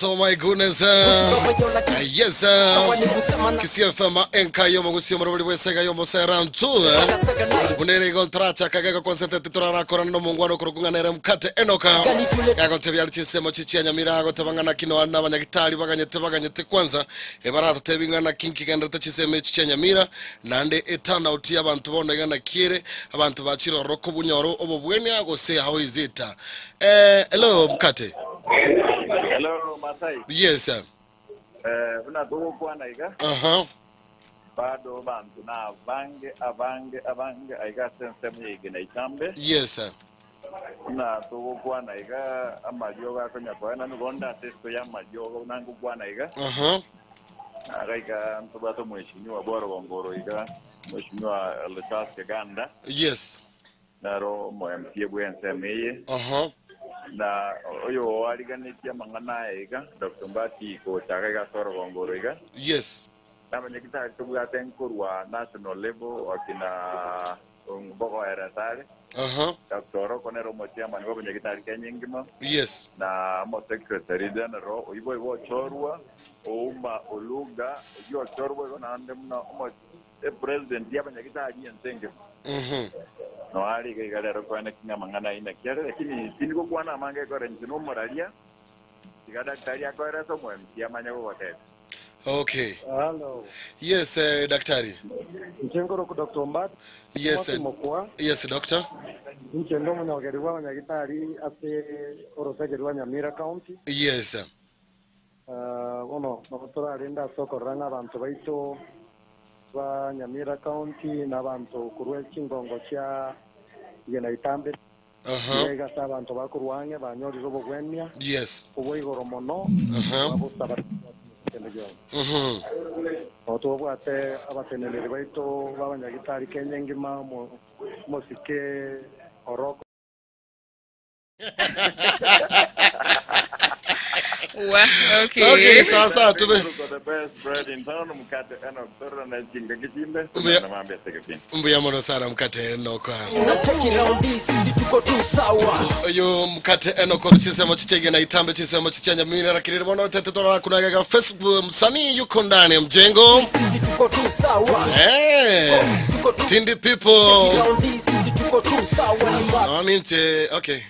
goodness, oh my goodness. Yes. Kisii FM enka yomo gusio maruburi wesega yomo serantu. Bunere contrata kagega consente titorara kora no mungwano kurukunga nere Mkate Enoka. Yagonte byali chisemo chichia Nyamira tabangana kino ana banyagitari baganyete baganyete kwanza ebarata tebingana kinki genda tachisemo chichia Nyamira nande etana uti abantu bonegana kire abantu bachiro roko bunyoro obobwenia gose how is it? Hello Mkate. Hello Masai. Yes sir. Una dogo kwana iga. Bado bantu na abange abange abange aiga sensemu yigina itambe. Yes sir. Una dogo kwana iga amarioga konya kwana nugonda testo ya marioga nangu kwana iga. Aiga ntubato mheshimiwa Boro Gongoro iga mheshimiwa Lucas Ganda. Yes. Naro mo MC bwensemeye. Na oyo waliganitia mangana iga Dr. Mbati ko chakaga Soro Gongoro iga. Yes. Nabanyekita tubwate nkurwa national level akina Mbogo Eresare. Dr. Roko nero mo chairman go banyekita Kenya ngima. Yes. Na mo secretary general oibo ibo chorwa ouma oluga yo chorwa go na ndemna mo president yabanyekita nsenge. No ali iga kwa na kinga mangana ina kiare lakini tiniko kwana mange kwa renjino moralia tiga daktari akoera somo mtia manya kwa tete. Okay. Hello. Yes, daktari. Nchengoro ku Dr. Mbati. Yes. Yes, doctor. Nchendo munyageriwa nyagitari ase orosagerwa Nyamira County. Yes. Ono notora renda soko ranga abantu baito ba Nyamira County n'abantu kurwe chingongo cha yena itambe. Yega sabantu bakurwange banyoriro bogwenia. Yes. Oboigoro mono. Otobwate abateneleri baito babanyagitari Kenya ngima mosike oroko. Wa, okay. Okay, sasa tume. The best bread in town Mkate Enoch toro na chinga kichimbe na mambe sekepin. Mbuya mono sana Mkate Enoch. Unacheki round sisi tuko tu sawa. Oyo Mkate Enoch chisemo chichege na itambe chisemo chichanya mimi na kiriri mono tete tora kuna Facebook msanii yuko ndani mjengo. Sisi tuko tu sawa. Eh. Tindi people. Sisi tuko tu sawa. No ninte okay.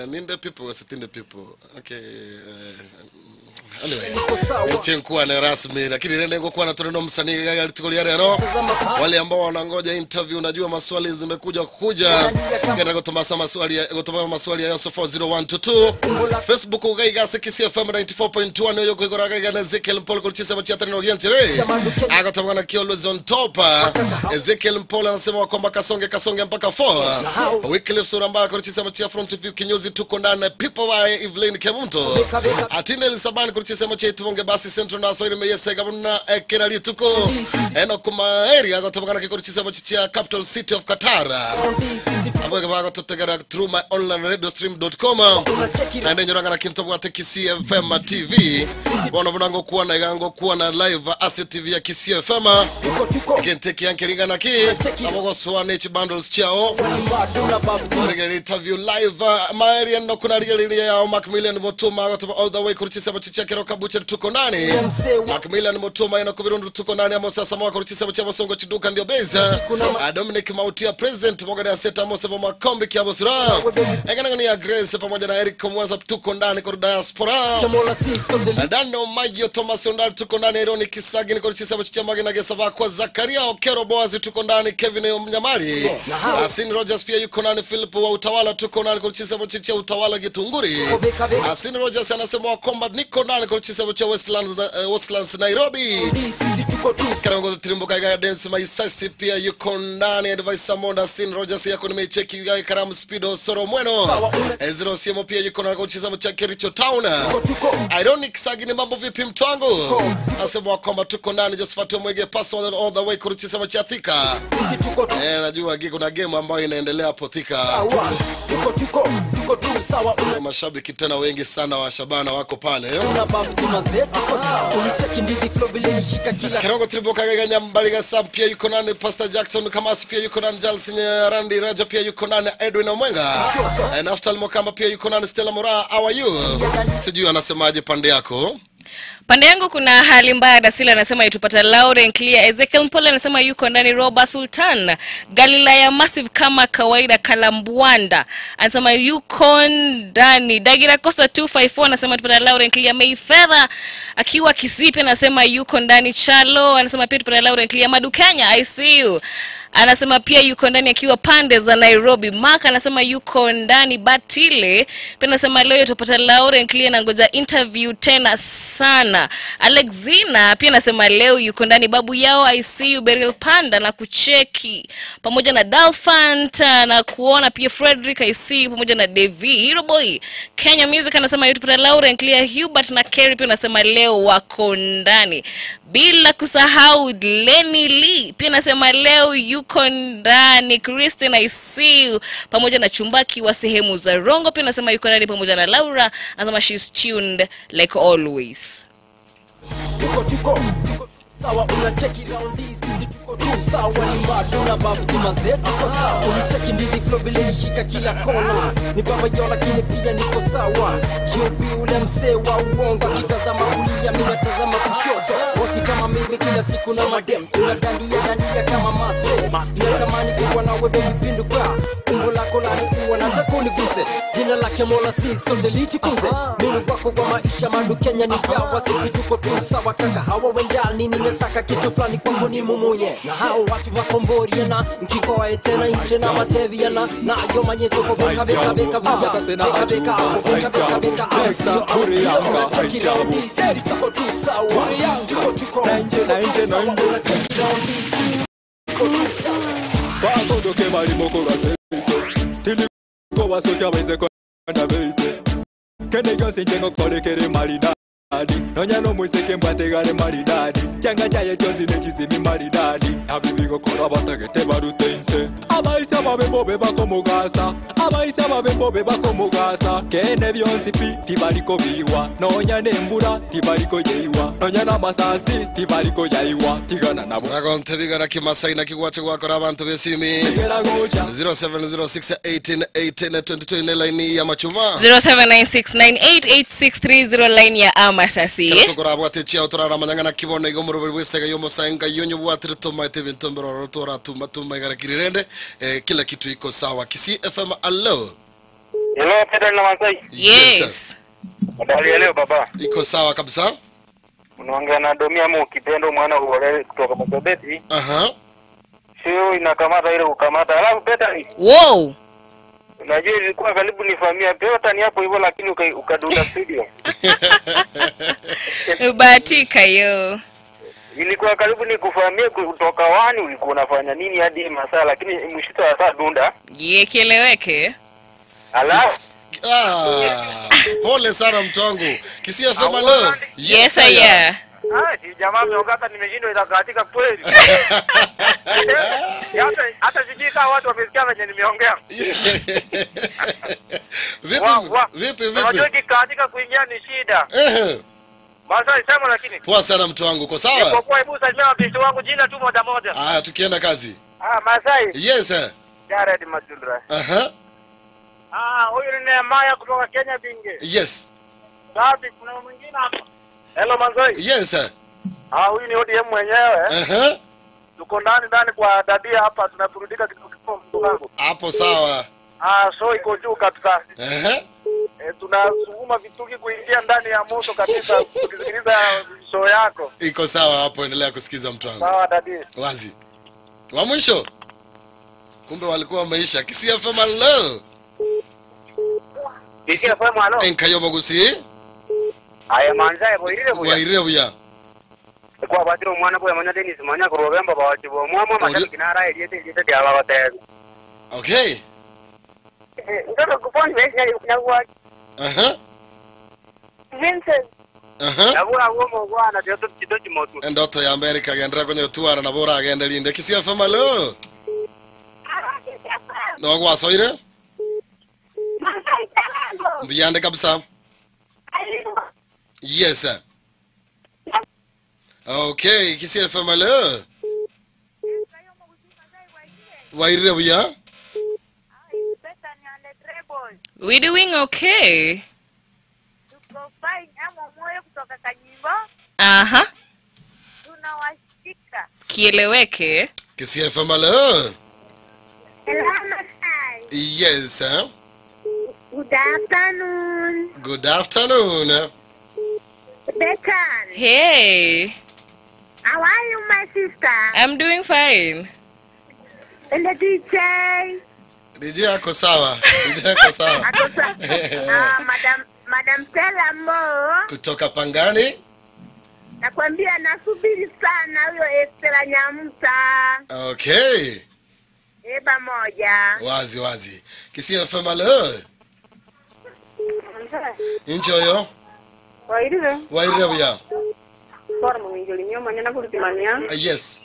Ninde people tinde people. Okay. Anyway, nikuwa na rasmi lakini lengo kuwa na tuneno msanii gari leo. Wale ambao wanangoja interview unajua maswali zimekuja kuja. Ngenda kutuma maswali kutuma maswali ya 40122. Facebook ugaiga Kisii FM 94.1 yo kwigora gaiga na Ezekiel Mpolo kulichisa machi atano ryanjere. Akatamana na always on top. Ezekiel Mpolo anasema kwamba kasonge kasonge mpaka 4. Wycliffe Suramba kulichisa machi front view kinyozi tuko ndani people wa Evelyn Kemunto. Atine Elisabani kulichisa machi tubonge basi central na so ile yesega buna ekera lituko eno kuma area gotomana kikulichisa machi cha capital city of Qatar. Aboge bago tutegera through my online radio stream.com. Na nyenyoranga na kinto bwate Kisii FM TV. Bono bunango kuwa na igango kuwa na live Asset TV ya Kisii FM. Kenteki yankelinga na ki abogo swane chi bundles chao. Regere interview live maeri no kuna regere ya Macmillan Motuma all the way kulichisa machi cha Keroka Bucher tuko nani. Macmillan Motuma ina kubirundu tuko nani amosa samoa kulichisa machi Basongo chiduka ndio beza. Dominic Mautia president Morgan Aseta Mose Makombi kiabosura. Egana ni ya Grace pamoja na Eric Mwanza tuko ndani kwa diaspora. Dano Mayo Thomas Ondal tuko ndani Ironi Kisagi niko chisa machi Magina Gesava kwa Zakaria Okero Boazi tuko ndani Kevin Mnyamari. Asin Rogers pia yuko ndani Philip wa Utawala tuko ndani kwa chisa machi Utawala Gitunguri. Asin Rogers anasema kwamba niko ndani kwa chisa machi Westlands, Westlands Nairobi. Karango Trimbo Kaiga Dance Maisasi pia yuko ndani Advice Samonda Asin Rogers yako nimecheki Gai Karam Speedo Soro Mweno. Ezra Siemo pia yuko na kocha za Kericho Town. Ironic Sagini mambo vipi mtu wangu? Anasema kwamba tuko ndani Josephat Mwege password all the way kuruchisa cha Thika. Najua kuna game ambayo inaendelea hapo Thika. Tuko tuko tuko tu sawa. Mashabiki tena wengi sana wa Shabana wako pale. Kirongo Tribo Kagega Nyambaliga Sam pia yuko nani, Pastor Jackson Kamasi pia yuko nani, Jalsi Randy Raja pia yuko nani, Edwin Omwenga, Naftal Mokamba pia yuko nani, Stella Mora, how are you? Sijui anasemaje pande yako. Pande yangu kuna hali mbaya. Dasila anasema itupata Lauren Clear. Ezekiel Mpole anasema yuko ndani. Roba Sultan Galilaya Massive kama kawaida. Kalambwanda anasema yuko ndani. Dagira Costa 254 anasema tupata Lauren Clear. Mayfeather akiwa Kisipi anasema yuko ndani. Chalo anasema pia tupata Lauren Clear. Madukanya I see you anasema pia yuko ndani akiwa pande za Nairobi. Mark anasema yuko ndani. Batile pia anasema leo tupata Lauren Clear na ngoja interview tena sana. Alexina pia anasema leo yuko ndani. Babu yao I see you. Beryl Panda na kucheki pamoja na Dalfant na kuona pia Frederick I see you pamoja na Devi Hero Boy. Kenya Music anasema tupata Lauren Clear. Hubert na Kerry pia anasema leo wako ndani. Bila kusahau Lenny Lee pia anasema leo yuko ndani. Christine I see you pamoja na Chumbaki wa sehemu za Rongo pia anasema yuko ndani pamoja na Laura anasema she's tuned like always. Tuko tuko tuko sawa, unacheki round hizi tuko tu sawa, ni maduna babu tumazetu sawa, unicheki ndizi flow vile nishika kila kona, ni baba yao lakini pia niko sawa, QB ule msee wa uongo akitazama kulia mimi natazama kushoto, bosi kama mimi kila siku na madem tunadandia dandia kama mate, natamani kuwa nawe baby pinduka, umbo lako lani uwa nataka uniguse, jina lake Mola si sote litukuze, mimi wako kwa maisha Madu Kenya ni yawa, sisi tuko tu sawa kaka, hawa wendani nimesaka kitu fulani kwangu ni mumunye, na hao watu wakomboria na nkikoe tena nche na mateviana na yo manyeto ko beka beka beka beka beka beka beka beka tuko tu sawa, tuko tuko nje na nje bakodoke bali moko gaseito tiliko basoka baize kwenda beite kende gyonse njengo kolekere maridadi nonya no mwiseke mbwategare maridadi changa chaye kyonse nekizimi maridadi abibigokora batagete barutense abaisa babe bobe bakomugasa abaisa babe bobe bakomugasa kene byonse pi tibaliko biwa nonya nembura tibaliko yeiwa nonya namasasi tibaliko yaiwa tigana nabo nagonte bigara kimasai na kigwache gwakora abantu besimi 0706 18 18 22 ne line ya machuma 0796988630 line ya amasasi tukora bwate chia utorara manyanga na kibono igo murubiri bwesega yo musenga yonyo bwatire tomaite bintombero tora tuma tuma igara kirirende kila kitu iko sawa. Kisii FM allo. Hello Pedro na Masai. Yes. Habari ya leo baba? Iko sawa kabisa. Unaongea na Domia mu kipendo mwana uole kutoka Mozobeti. Aha. Sio inakamata ile kukamata. Alafu Pedro. Wow. Unajua ilikuwa karibu nifamia Pedro ni hapo hivyo lakini ukadunda studio. Ubahatika yo. Ilikuwa karibu nikufahamie kutoka wani ulikuwa unafanya nini hadi masaa lakini mshito wa saa dunda. Ye kieleweke. Alafu pole sana mtu wangu. Kisii FM leo. Yes I am. Ah, si jamaa mmeongea nimeshindwa itakatika kweli. Hata sijui kama watu wamesikia venye nimeongea. Vipi vipi vipi? Unajua kikatika kuingia ni shida. Basi sema lakini. Poa sana mtu wangu, uko sawa? Niko poa, hebu salimia wapishi wangu jina tu moja moja. Ah, tukienda kazi. Ah, Masai. Yes sir. Jared Majundra. Aha. Ah, huyu ni Nehemaya kutoka Kenya Binge. Yes. Safi, kuna mwingine hapa. Hello Manzoi. Yes sir. Ah, huyu ni ODM mwenyewe. Aha. Tuko ndani ndani kwa dadia hapa tunaburudika kidogo kidogo mtu wangu. Hapo sawa. Ah, so iko juu kabisa. Aha. Tunasukuma vituki kuingia ndani ya moto kabisa tukisikiliza show yako. Iko sawa hapo, endelea kusikiza mtu wangu. Sawa dadi. Wazi. Wa mwisho. Kumbe walikuwa wameisha. Kisii FM hello. Kisii FM hello. Enkayobo gusi. Aya manzaye boirire buya. Boirire buya. Kwa batiro mwana boya mwana Dennis mwana kurobemba bawachibo mwana mashabiki nara eliete eliete dia babatebe. Okay. Ndoto kuponi na kwa. Aha. Vincent. Aha. Nabura uomo bwana ndio kitochi moto. Ndoto ya America gendera kwenye tuara na bora agende linde. Kisii FM hello. No gwasoire? Mbiyande kabisa. Yes sir. Okay, Kisii FM hello. Wairire buya? We doing okay. Tuko fine ama moyo kutoka Kanyimbo. Aha. Tunawashika. Kieleweke. Kisii FM hello. Hello Masai. Yes sir. Good afternoon. Good afternoon. Betan. Hey. How are you, my sister? I'm doing fine. And the DJ. DJ ako sawa. DJ ako sawa. Ako sawa. Madam Stella Mo. Kutoka Pangani. Nakwambia nasubiri sana huyo Estela Nyamuta. Okay. Eba moja. Wazi wazi. Kisii FM hello. Injoyo. Wairire. Wairire buya. Formu minjoli nyoma nyana kulitimania. Yes.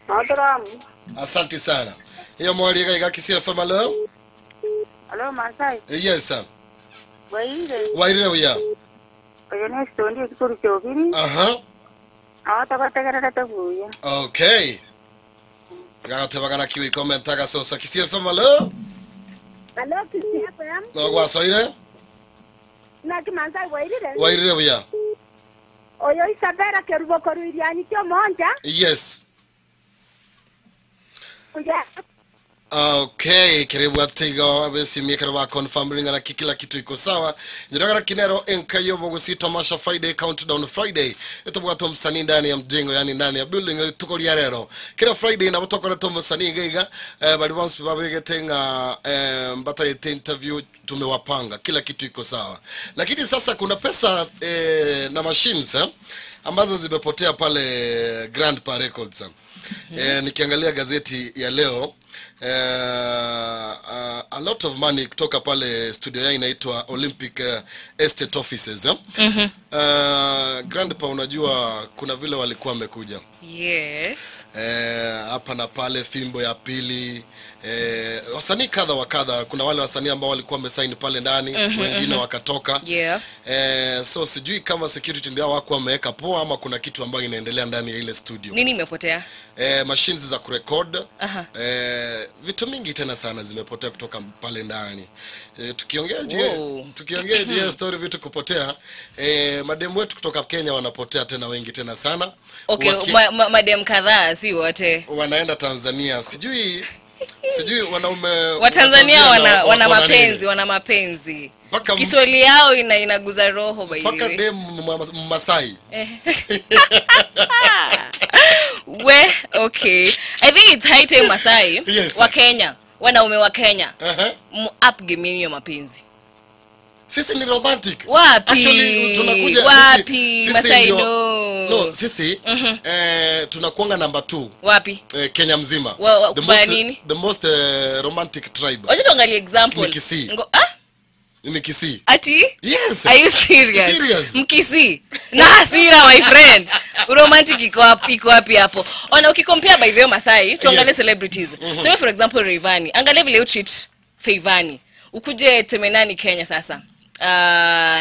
Matram. Asante sana. Hiyo mwali ga Kisii FM hello. Hello Masai. Yes sir. Wairire. Wairire buya. Oyo next ndi kikuru kyobiri. Aha. Awatabategerera tabuya. Okay. Gagatebagana kiwi comment aga sosa Kisii FM hello. Hello Kisii FM. No gwasoire. Na kimanza wairire. Wairire buya. Oyo Isabella kerubo koruiriani kyo monja. Yes. Yeah. Okay, karibu atigo abesi miekero confirm ringa na kila kitu iko sawa. Njiragara kinero enkayo mugusi Tamasha Friday Countdown Friday. Etobwa msanii ndani ya mjengo yani ndani ya building tuko lya. Kila Friday na botokora to msanii ngeiga bali bonse babegetenga mbata yete interview tumewapanga kila kitu iko sawa. Lakini sasa kuna pesa na machines ambazo zimepotea pale Grand Pa Records. Nikiangalia gazeti ya leo a lot of money kutoka pale studio yao inaitwa Olympic Estate Offices. Grandpa unajua kuna vile walikuwa wamekuja. Yes. Hapa na pale fimbo ya pili, wasanii kadha wa kadha, kuna wale wasanii ambao walikuwa wamesign pale ndani, wengine wakatoka. Yeah. So sijui kama security ndio hawakuwa wameweka poa ama kuna kitu ambayo inaendelea ndani ya ile studio. Nini imepotea? Machines za kurecord. Vitu mingi tena sana zimepotea kutoka pale ndani. Tukiongea je story vitu kupotea, mademu wetu kutoka Kenya wanapotea tena wengi tena sana. Okay, madem kadhaa si wote. Wanaenda Tanzania. Sijui wanaume wa Tanzania wana mapenzi, wana mapenzi. Kiswahili yao inaguza roho by the way. Paka dem Masai. We, okay. I think it's high time Masai. Yes. Wa Kenya, wanaume wa Kenya. Up game ya mapenzi. Sisi ni romantic. Wapi? Actually tunakuja wapi? Sisi Masai no. No, sisi tunakuanga number 2. Wapi? Kenya mzima. The most romantic tribe. Wacha tuangalie example. Ni Kisii. Ni Kisii. Ati? Yes. Are you serious? Serious. Mkisii. Na hasira my friend. Romantic iko wapi hapo? Ona ukicompare by the way Masai, tuangalie yes. Celebrities. Tuseme for example Rayvanny. Angalia vile you treat Rayvanny. Ukuje temenani Kenya sasa.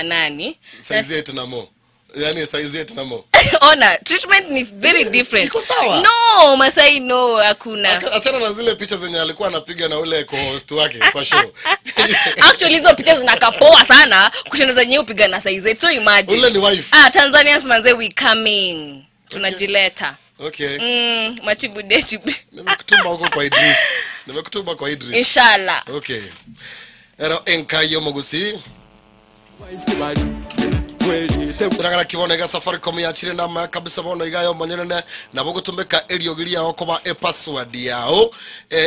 Nani? Size yetu na mo. Yani size yetu na mo. Ona, treatment ni very different. Iko sawa. No, Masai no, hakuna. Achana na zile picha zenye alikuwa anapiga na ule co-host wake kwa show. Actually hizo picha zinakapoa sana kushinda zenye upiga na size yetu. So imagine. Ule ni wife. Tanzanians manze we coming. Tunajileta. Okay. Machibu dechibu. Nimekutuma huko kwa Idris. Nimekutuma kwa Idris. Inshallah. Okay. Ero enkayo mugusi. Turagara kibonega Safaricom ya chire na kabisa bono igayo monyene na bogutumika eriogiria okoba e password yao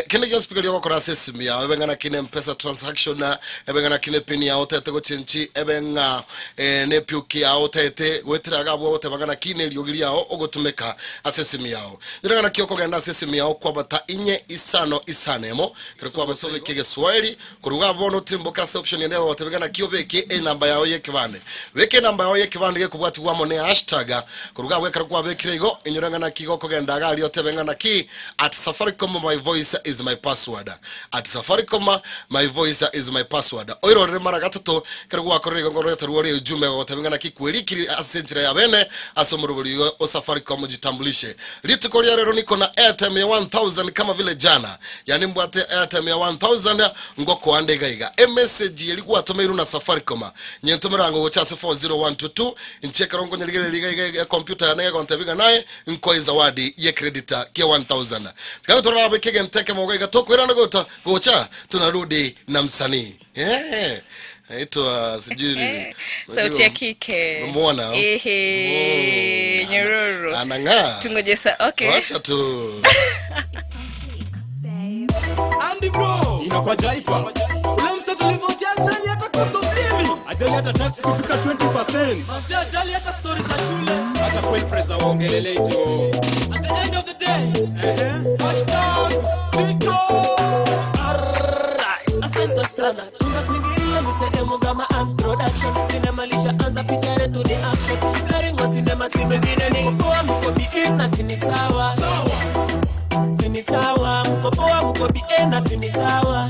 kene gyo speaker yoko kora system yao ebengana kine M-Pesa transaction na ebengana kine pin yao tete gochenchi ebenga ne PUK yao tete gwetiraga bwo tebangana kine eriogiria yao ogutumika system yao turagara kyoko genda system yao kwabata inye isano isanemo kirikuwa basobe kige Swahili kuruga bono timboka option yeneo tebengana kyobeke e namba yao yekibande weke namba Namba yao yekibandike kubwati gwamo ne hashtag kuruga wekara kwa bekire igo inyoranga na kigo kogenda gali otebenga na ki at Safaricom my voice is my password, at Safaricom my voice is my password. Oirorere mara gatatu kerwa korere igo ngoro taruo ri ujume gotebenga na ki kwirikiri asenjira ya bene asomuruburi o Safaricom jitambulishe. Rituko ria rero niko na airtime ya 1000 kama vile jana, yani mbwate airtime ya 1000 ngoko ande gaiga message yelikuwa tomeiru na Safaricom nyentomerango gochase 40122 ncheka rongo nyeligere liga computer ya nega kontabiga naye nkoi zawadi ye credita kia 1000. Tukayo torabe kege mteke moga toko ira ngota gocha tunarudi na msanii. Naitwa sijui sauti ya kike. Umeona? Ehe, nyororo. Anang'aa. Tungoje sa okay. Wacha tu. Andy bro, inakuwa jaifa. Ule mseto ulivyojaza ni hata cost of living. Ajali hata tax kufika 20%. Mzee ajali hata stories za shule. Hata fuel price waongelele ito. At the end of the day, hashtag Vito. Alright, asante sana. Tunakuingilia misehemu za ma production. Sinema lisha anza picha yetu ni action. Starring wa sinema si mwingine ni mkopoa mkobi na sini sawa. Sini sawa, mkopoa mkobi na sini sawa.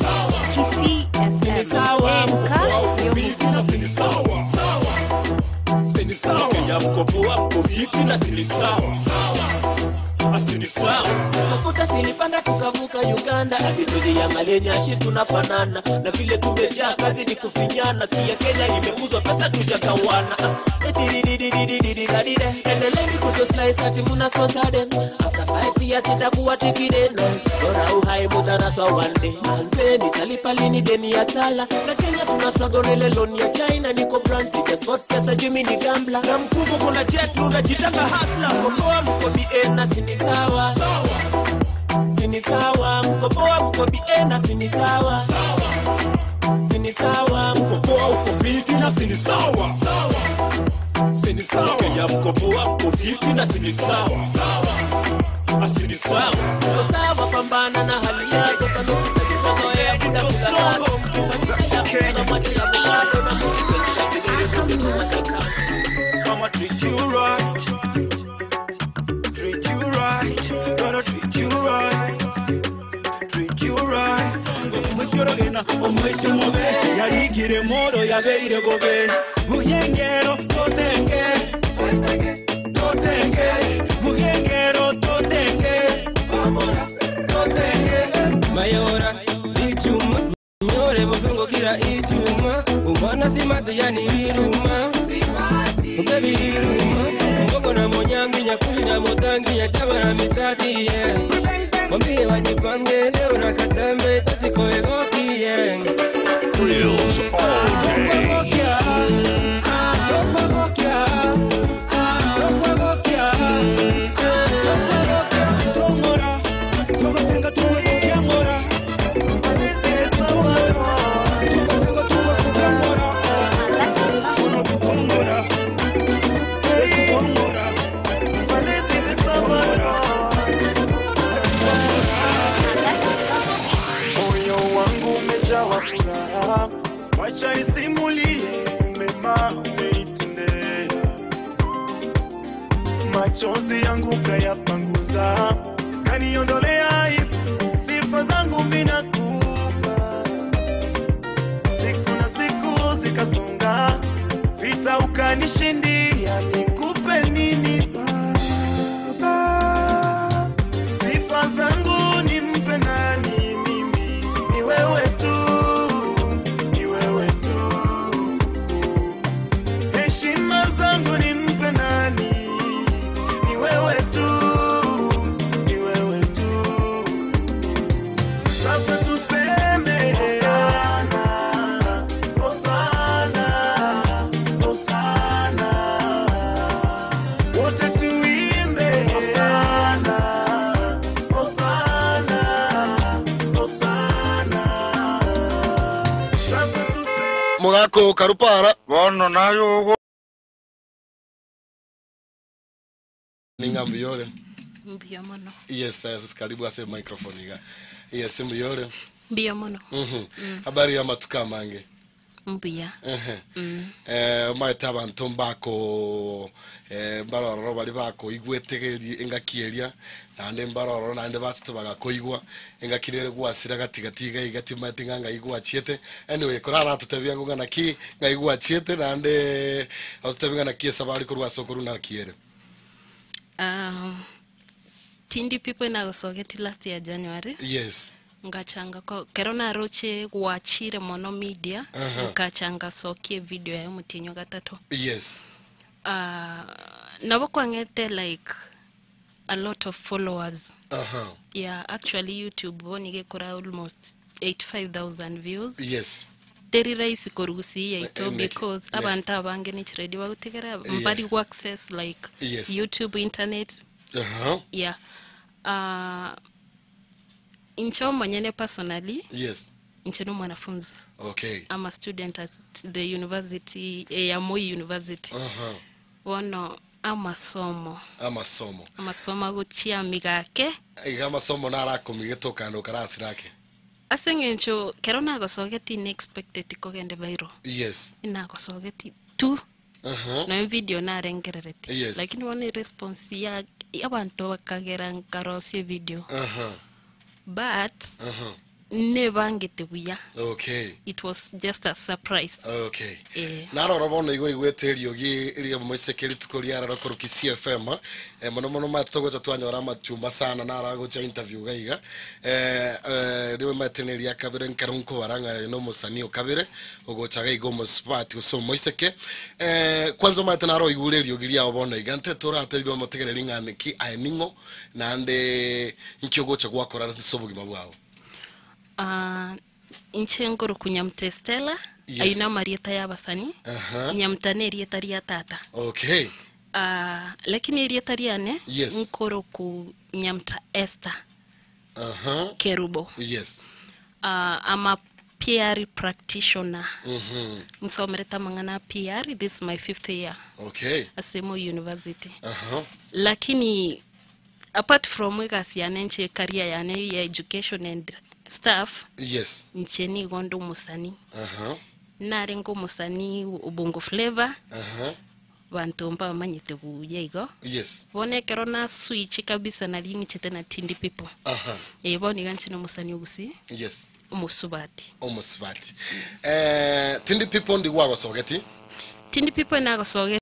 Kisii sini sawa, mkopoa na sini sawa. Sini sawa, Kenya mkopoa mkofiti na sini sawa. Asini sawa. Mafuta silipanda tukavuka Uganda. Attitude ya malenya shi tunafanana. Na vile tumejaa kazi ni kufinyana. Si ya Kenya imeuzwa pesa tujakawana. Endeleni kuto slice ati muna sponsor them. After 5 years itakuwa tikideno. Bora uhai mutaraswa one day. Manze nitalipa lini deni ya tala. Na Kenya tuna struggle ile loan ya China. Niko brand sika spot pesa Jimmy ni gambler. Na mkubwa kuna jet unajitanga hustler. Mkopoa mkobi na sini sawa. Sini sawa, mkopoa mkobi na sini sawa. Sini sawa, mkopoa uko fiti na sini sawa. Sini sawa, Kenya mkopoa uko fiti na sini sawa. Asini sawa. Uko sawa, pambana na hali yako kama usijitoe muda msongo. I'ma treat you right. Treat you right, gonna treat you right. Treat you right. Omwesiorogena, omwesiomobe, yarikire moro yabeire gobe. Mugengero totenge, totenge, mugengero totenge, amora totenge. Mayora ichuma, nyore bozongo kira ichuma, umwana simate yani biruma. Simati, biruma. Mboko na monyangi nyakuli na motangi ya chama na misati yeah. Mwambie wajipange leo na katambe tatiko egoki yeah. Thrills all day. Wacha nisimulie mema umenitendea, machozi yangu kayapanguza, kaniondolea aibu, sifa zangu mimi nakupa. Siku na siku zikasonga, vita ukanishindia, nikupe nini Baba? Sifa zangu nimpe nani mimi? Ni wewe tu. Mugako karupara bono nayo ninga mbiyole mbiyo mono. Yes, yes, karibu ase microphone iga. Yes, mbiyole mbiyo mono. Habari ya matuka mange? Mbuya. Maete abanto mbako mbarororo bari bakoigwete engaki eria naende mbarororo naende bachete bagakoigwa engaki rere gwasira gatigati iga iga timaete ng'a ng'ai gwachiete. Anyway, korara totebia ng'o ng'a naki ng'ai gwachiete naende ototebia ng'a naki esabari korwa ase okorwa naki ere. Tindi People nagosogeti last year January. Yes. Ngachanga ko kero naroche gwachire mono media. Nkachanga sokie video ya mutinyo gatatu. Yes. Nabo kwangete like a lot of followers. Yeah, actually YouTube bonige kora almost 85,000 views. Yes. Teri rahisi korugusi yaito because abantu abange ni ready bagutegera mbari ku access like Yes. YouTube, internet. Yeah. Incho mwenyewe personally. Yes. Incho ni mwanafunzi. Okay. I'm a student at the university, ya Moi University. Wono amasomo. Amasomo. Amasomo guchia migake. Iga amasomo narakomigetoka no karasirake. Asengencho kero nagosogeti inexpected kogende viral. Yes. Inagosogeti tu. Na video narengererete. Yes. Lakini wone response ya abantu bakagera nkarosie video. But nebangete buya. Okay. It was just a surprise. Okay. Narora bono igo igwete eriogi ria moisekeri tuko riarara koruki CFM mono mono matogocha twanyora machumba sana naragocha interview gaiga riwe mateneria kabere nkarunko baranga no musani okabere ogocha gaigo mo smart so moiseke kwanza mate naro igure eriogi ria bono iga nte torate byo motegereri ng'ane ki aeningo nande nkyogocha gwakora nsobugima bwao. Inche ngoro kunyamte Stella. Yes. Aina marieta ya basani. Nyamtane rieta ria tata. Okay. Lakini rieta riane. Yes. Nkoro kunyamta Esther. Kerubo. Yes. I'm a PR practitioner. Nsomereta mangana PR. This is my 5th year. Okay. Asemo University. Lakini apart from wekasi ya nche career ya ne ya education and staff. Yes. Ncheni gondo musani. Narengo musani ubongo flavor. Bantu mba manyete buyego. Yes. Bone kero na switch kabisa na lingi chete na Tindi People. Bone ganchi no musani ugusi. Yes. Umusubati. Umusubati. Tindi People ndi wagosogeti? Tindi People nagosogeti.